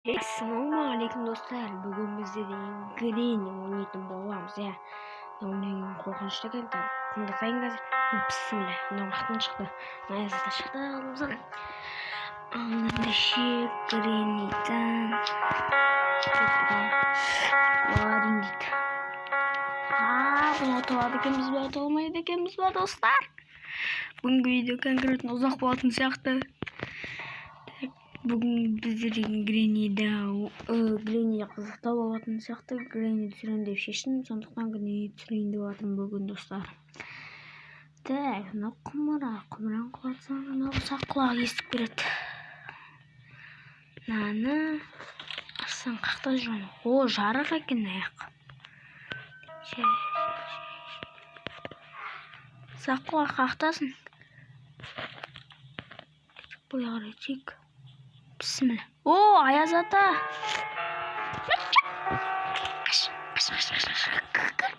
Ассалаумағалейкум, достар! Бүгін бізде деген Гренни ойнайтын боламыз, иә. Мынау деген қорқынышты екен. Так, тыңдатайын қазір. Бісміллә, мынау жақтан шықты. Аяз ата шықты алдымыздан. Ал ендеше Греннидің Ларин дейді. А, бұны ұтып алады екенбіз бе, ұта алмайды екенбіз ба, достар? Бүгінгі видео конкретно ұзақ болатын сияқты. Бүгін біздер деген Гренниді, Гренни қызықтау болатын сияқты. Гренни түсіремін деп шештім, сондықтан Гренни түсірейін деп жатырмын бүгін, достар. Так, мынау құмыра, құмыраны құлатсаң, мынау ұсақ құлақ естіп береді. Мынаны ашсаң, қақта жүр. О, жарық екен аяқ. Ұсақ құлақ, қақтасың? Былай қарай түсейік. Бісміллә. О, аяз ата! Қаш, қаш, қаш, қаш, қаш. Кір, кір.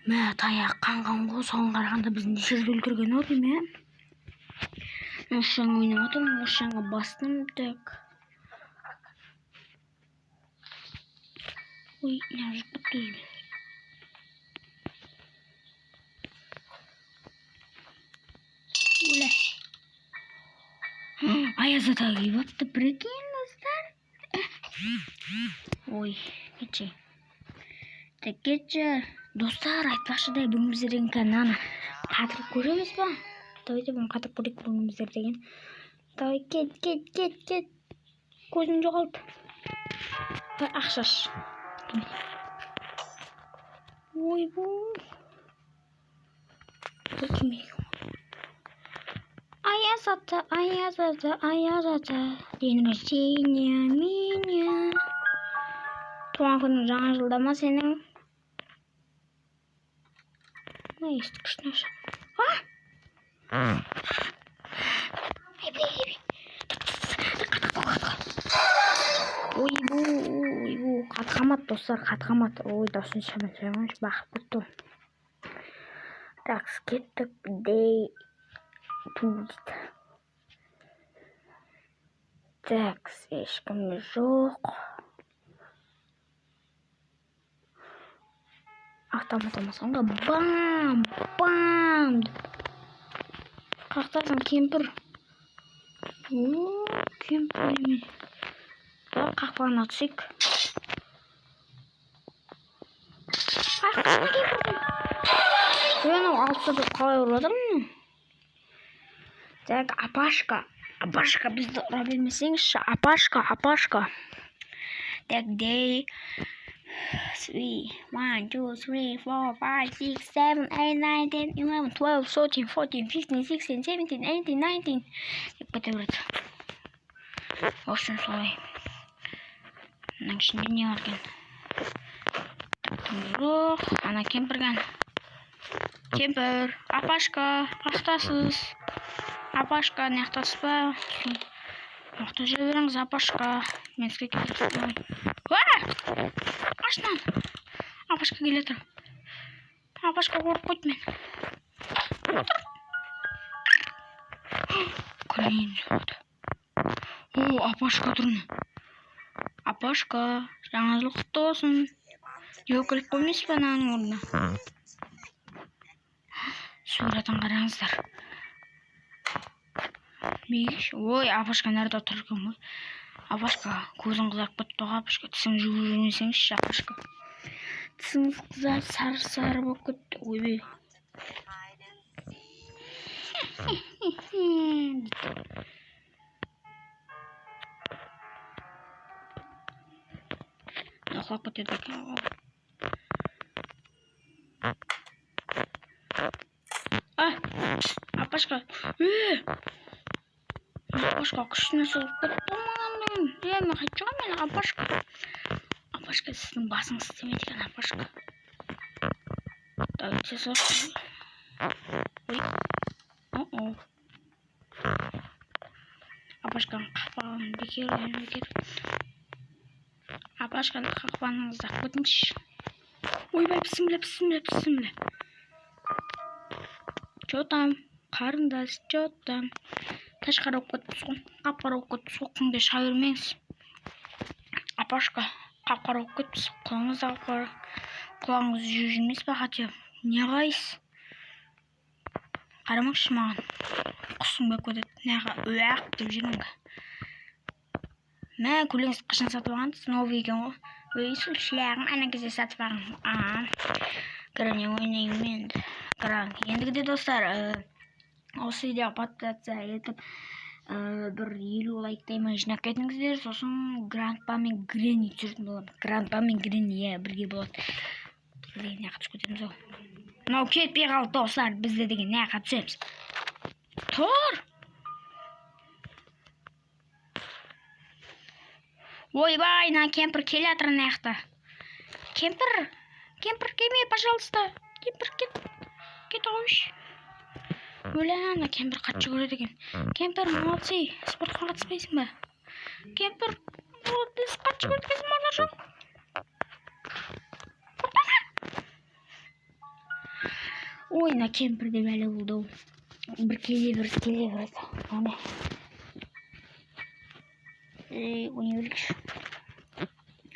Мә, таяқ қанған ғой. Соған қарағанда бізді неше рет өлтірген ау деймін, иә. Осы жаңа ойнап жатырмын, осы жаңа бастым. Так. Ой, мына жүріп кетті өзімен. Өлә. Аяз ата киіп алыпты, прикинь, достар. Ой, кетші. Так, кетші. Достар, айтпақшы да, бүгін біздер деген мынаны қатырып көреміз ба? Давайте бүгін қатырып көрейік бүгін біздер деген. Давай, кет, кет, кет, кет. Көзім жоғалды. Давай, ақшаш. Ойбу. Кім екен? Аяз ата, аяз ата, аяз ата, день рождения меня. Туған күнің жаңа жылда ма сенің? Мына есікті күшті ашады. А! Айбай, айбай. Ойбу, ойбу, қатқамат, достар, қатқамат. Ой, даусын шаман, шаман, бақырып кетті ғой. Так, кеттік, day two дейді. Так, ешкім жоқ. Автомат алмасам да, бам, бам деп. Қақтасың, кемпір. О, кемпір неме. Давай қақпағына түсейік. Ай, қашма кемпірден. Ой, анау алып деп қалай ұрып жатыр мұны? Так, апашка. Апашка, бізді ұра бермесеңізші. Апашка, апашка. Так, day three, one, two, three, four, five, six, seven, eight, nine, 10, 11, 12, 13, 14, 15, 16, 17, 18, 19 деп кете береді. В общем, солай. Мынаның ішінде не бар екен? Так, тым жоқ. Ана кемпірген. Кемпір, апашка, қақтасыз? Апашка, мына жақтасыз ба? Мына жүре беріңіз, апашка. Мен сізге келе. Қашынан. Апашка келе жатыр. Апашка қорқып қойды мен. Отыр. Күрейін соқты. О, апашка тұр мына. Апашка, жаңа жыл құтты болсын. Елка іліп қоймайсыз ба ананың орнына? Суретін қараңыздар. Ой, апашка нарда тұр екен ғой. Апашка, көзің қызарып кетті ғой, апашка. Тісіңді жуып жүрмесеңізші, апашка. Тісіңіз қызарып, сары-сары болып кетті. Ойбай. Дейді. Құлап кетеді екен ғой. А, апашка. Е! Апашка күшті нәрсе болып кетті маған деген. Е, мен қайтып шығамын мен, апашка. Апашка, сіздің басыңыз істемейді екен, апашка. Так, түсе салшы. Ой. О-о. Апашканың қақпағын бекер, бекер. Апашканың қақпағыңызды ақ өтіңізші. Ойбай, бісміллә, бісміллә, бісміллә. Чё там, қарындас, чё там? Тышқара болып кетіпсіз ғой. Қап-қара болып кетіпсіз ғой. Күнге шыға бермеңіз. Апашка, қап-қара болып кетіпсіз. Құлағыңыз да қап-қара. Құлағыңыз жеп жүрмес па хотя бы? Не қайсыз? Қарамаңызшы маған. Құсым келіп кетеді. Мына уақ деп жүрмін. Мә, көйлегіңізді қашан сатып алғансыз? Новый екен ғой. Өй, сол шілягім ана кезде сатып алған. Грани ойнаймын енді. Грани. Ендігіде достар, осы видеоға подписаться етіп, бір 50 лайктай ма жинап кетіңіздер. Сосын Грандпа мен Гренни түсіретін боламын. Грандпа мен Гренни, иә, бірге болады. Біз деген мына жаққа түсіп кетеміз ау. Мынау кетпей қалды, достар. Біз де деген мына жаққа түсеміз. Тұр! Ойбай, мына кемпір келе жатыр ана жақта. Кемпір, кемпір келме, пожалуйста. Кемпір кет. Кет қойшы. Өлә, ана кемпір қатты жүгіреді екен. Кемпір, молодцы, спортқа қатыспайсың ба? Кемпір, молодец, қатты жүгіреді екенсің, базар жоқ. Ой, мына кемпір де бәле болды ау. Бір келе берді, келе берді. Міне. Ей, ойнай берейікші.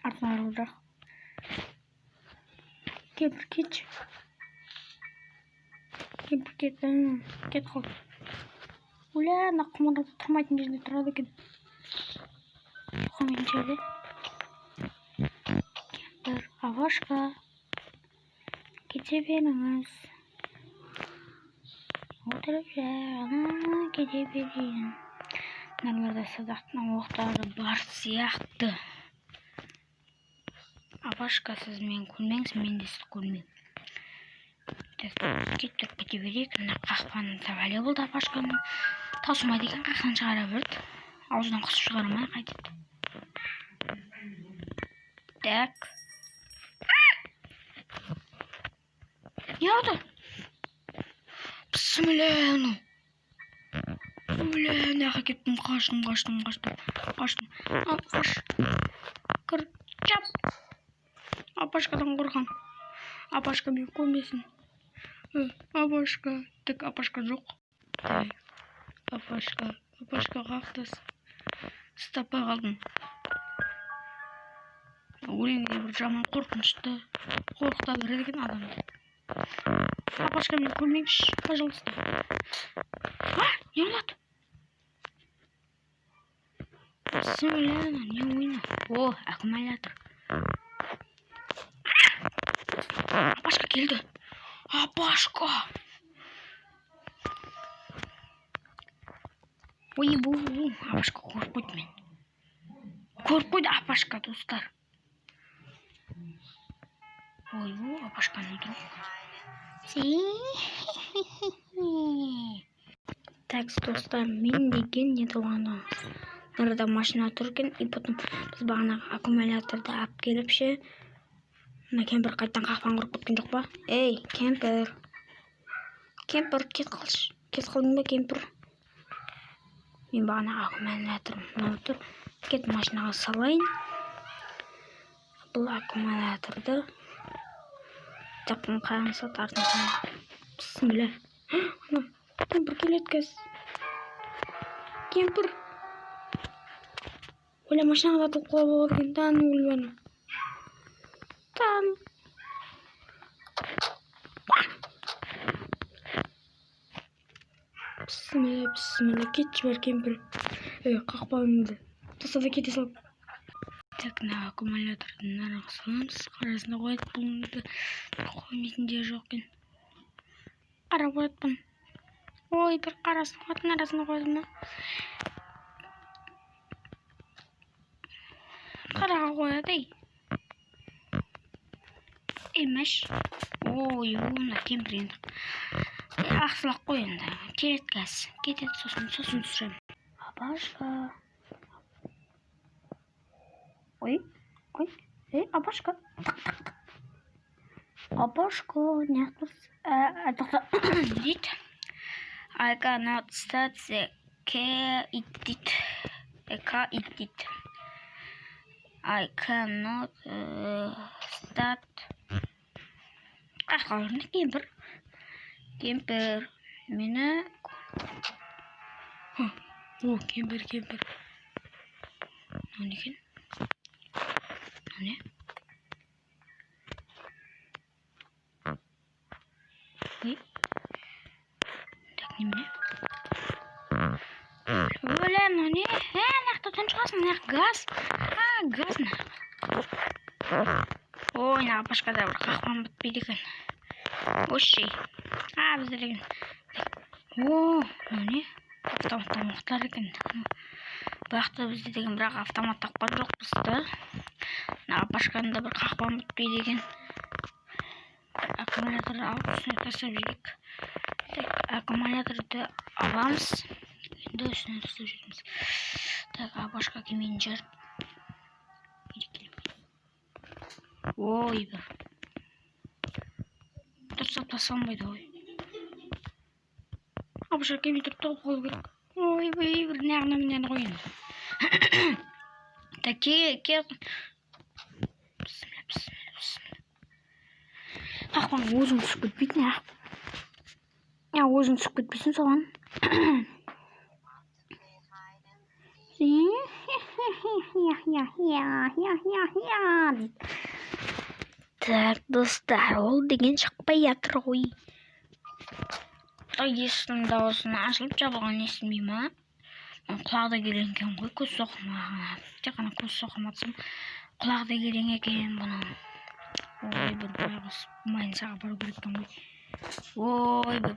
Артына қарап жақ. Кемпір кетші. Кемпір кет, кет қалды. Өлә, мына құмырада тұрмайтын жерде тұрады екен. Тұрмайтын жерде. Кемпір, авашка. Кете беріңіз. Отырып жағына кете берейін. Мыналарда садақтың оқтары бар сияқты. Апашка, сіз мені көрмеңіз, мен де сізді көрмеймін. Кеттік, кете берейік. Мына қақпаны бәле болды апашканың. Таусылмайды екен, қақпаны шығара берді. Аузынан құсып шығара ма, қайтеді. Так. Не oldu? Бісміллә, анау. Өлә, мына жаққа кеттім, қаштым, қаштым, қаштым, қаштым. Ал, қаш. Кір, жап. Апашкадан қорқам. Апашка мені көрмесін. Апашка. Так, апашка жоқ. Так, апашка, апашка қақтас. Таппай қалдым. Өлеңде бір жаман қорқынышты. Қорқыта береді екен адамды. Апашка мені көрмеңізші, пожалуйста. А, не болады? Бісміллә, не ойна? О, аккумулятор. Апашка келді. Апашка! Ой, бұл, апашка көріп қойды мен. Көріп қойды апашка, достар. Ой, бұл апашканы өлтіру. Так, достар, мен деген не туғаны. Нарада машина тұр екен, и потом біз бағанағы аккумуляторды алып келіп ше. Мына кемпір қайтадан қақпаны құрып кеткен жоқ па? Ей, кемпір. Кемпір, кет қалшы. Кет қалдың ба, кемпір? Мен бағанағы аккумулятор мынау тұр. Кет машинаға салайын. Бұл аккумуляторды таптым, қараңыз, артын салайын. Бісміллә. Ана, кемпір келеді қазір. Кемпір. Өлә, машинаға атылып құлап алады екен. Тан өліп ана. Тан. Бісміллә, бісміллә. Кетші бар кемпір. Ей, қақпанымды. Таста да кете салып. Так, мына аккумуляторды нарығы саламыз. Қарасына қояды, бұны қоймайтын жері жоқ екен. Қара қояды бұны. Ой, бір қарасын қояды, арасына қояды ма? Қараға қояды, ей. Емеш. Ой, мына кемпір енді. Ақсылақ қой енді. Келеді қазір. Кетеді, сосын түсіремін. Апашка. Ой, ой, ей, апашка. Тық, тық, тық. Апашка, не тоқта. Дейді. I cannot start the K it did. K it did. I cannot start. Қақаларына кемпір. Кемпір. Мені. О, кемпір, кемпір. Мынау не екен? Мынау не? Ой. Так, немене? Өлә, мынау не? Ә, мына жақта тұншығасың, мына жақ газ. А, газ мына. Ой, мына апашкада бір қақпан бітпейді екен. Ощей. А, бізде деген. О, мынау не? Автоматтан оқтар екен. Бұл жақта бізде деген бірақ автомат тапқан жоқпыз да. Мына апашканың да бір қақпан бітпейді екен. Аккумуляторды алып үстіне тастап жіберейік. Так, аккумуляторды аламыз. Енді үстіне тастап жібереміз. Так, апашка келмейтін шығар. Или келмейді. Ой, бір. Дұрыстап тасталмайды ғой. Апашка келмей тұрып тауып қалу керек. Ой, ой, бір неғына мінеді ғой енді. Так, ке, ке. Бісміллә, бісміллә, бісміллә. Қақпаң өзің түсіп кетпейтін, а? Я өзің түсіп кетпейсің соған. Дейді. Так, достар, ол деген шықпай жатыр ғой. Есіктің дауысын ашылып жабылған естілмей ма? Құлағы да келген екен ғой, көз соқырмаған. Тек қана көз соқырматсам, құлағы да келген екен бұның. Ой, бір байғұс больницаға бару керек екен ғой. Ой, бір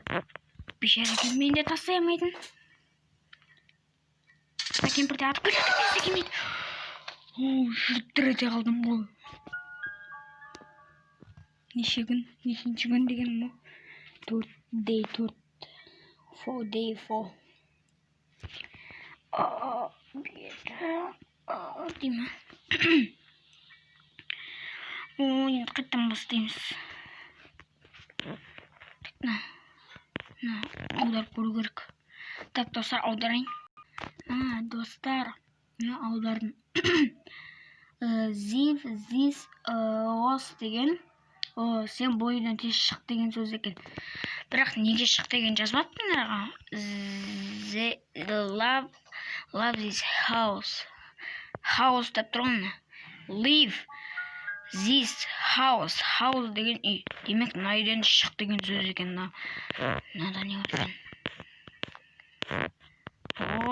бейшара екен, мені де тастай алмайтын. Мына кемпір де атып кетеді, менде келмейді. О, жыртыр ете қалдым ғой. Неше күн, нешінші күн деген мо? 4, day 4, 4, day 4. Деймін. Ой, енді қайтадан бастаймыз. Так, мына, мына аударып көру керек. Так, достар, аударайын. А, достар, мына аудардым. Leave this house деген, о, сен бұл үйден тез шық деген сөз екен. Бірақ неге шық деген жазбапты мынаға. The love, love this house. House деп тұр ғой мына. Leave this house. House деген үй. Демек, мына үйден шық деген сөз екен мына. Мынада не бар екен?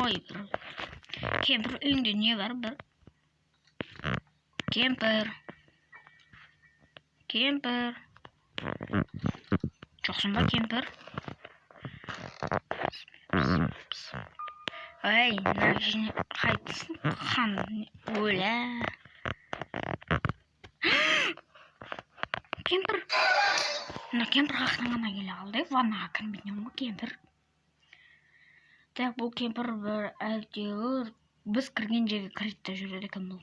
Ой, бір кемпір үйіңде не бар бір? Кемпір. Кемпір. Жоқсың ба, кемпір? Ей, мына жеріне қайтсын қан өлә. Кемпір. Мына кемпір қаяқтан ғана келе қалды, ваннаға кірмейтін ғой кемпір. Так, бұл кемпір бір әйтеуір біз кірген жерге кіреді де жүреді екен бұл.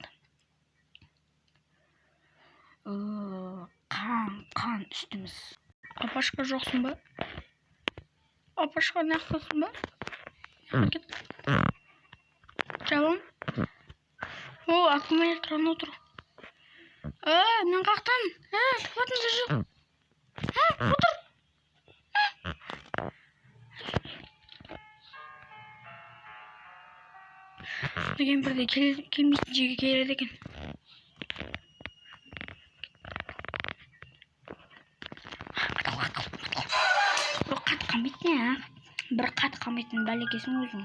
Қан, қан үстіміз. Апашка жоқсың ба? Апашка нақтасың ба? Кет. Жабам. О, аккумулятор анау тұр. Ә, мен қаяқтан? Ә, табатын жер жоқ. Ә, отыр. Кемпір де келмейтін жерге келеді екен. Қатты қалмайтын, а? Бір қатты қалмайтын бәлекесің өзің.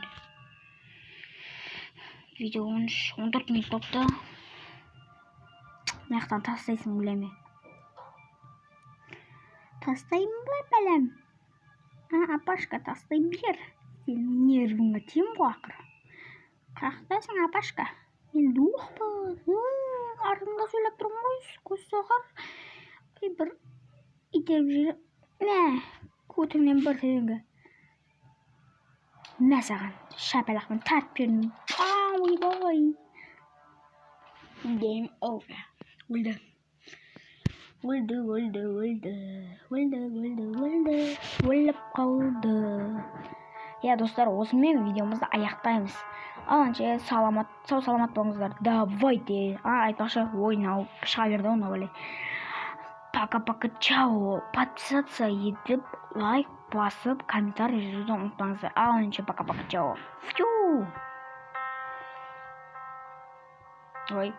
Видео 13, 14 минут болыпты. Мына жақтан тастайсың біле ме? Тастаймын ба, бәлем? А, апашка, тастай бер. Сенің нервіңе тием ғой ақыры. Қаяқтасың, апашка? Мен духпын. Артымда сөйлеп тұрмын ғой, көз соқыр. Ей, бір итеріп жібер. Мә, көтіңнен бір төменге. Мә саған, шапалақпен тартып жібердім. А, ойбай. Game over. Өлді. Өлді, өлді, өлді. Өлді, өлді, өлді. Өліп қалды. Иә, достар, осымен видеомызды аяқтаймыз. Аланша саламат, сау саламат болыңыздар. Давайте. А, айтпақшы, ойнау шыға берді ғой мынау бәле. Пока-пока, чао. Подписаться етіп, лайк басып, комментарий жазуды ұмытпаңыздар. Аланша пока-пока, чао. Фью. У. Ой.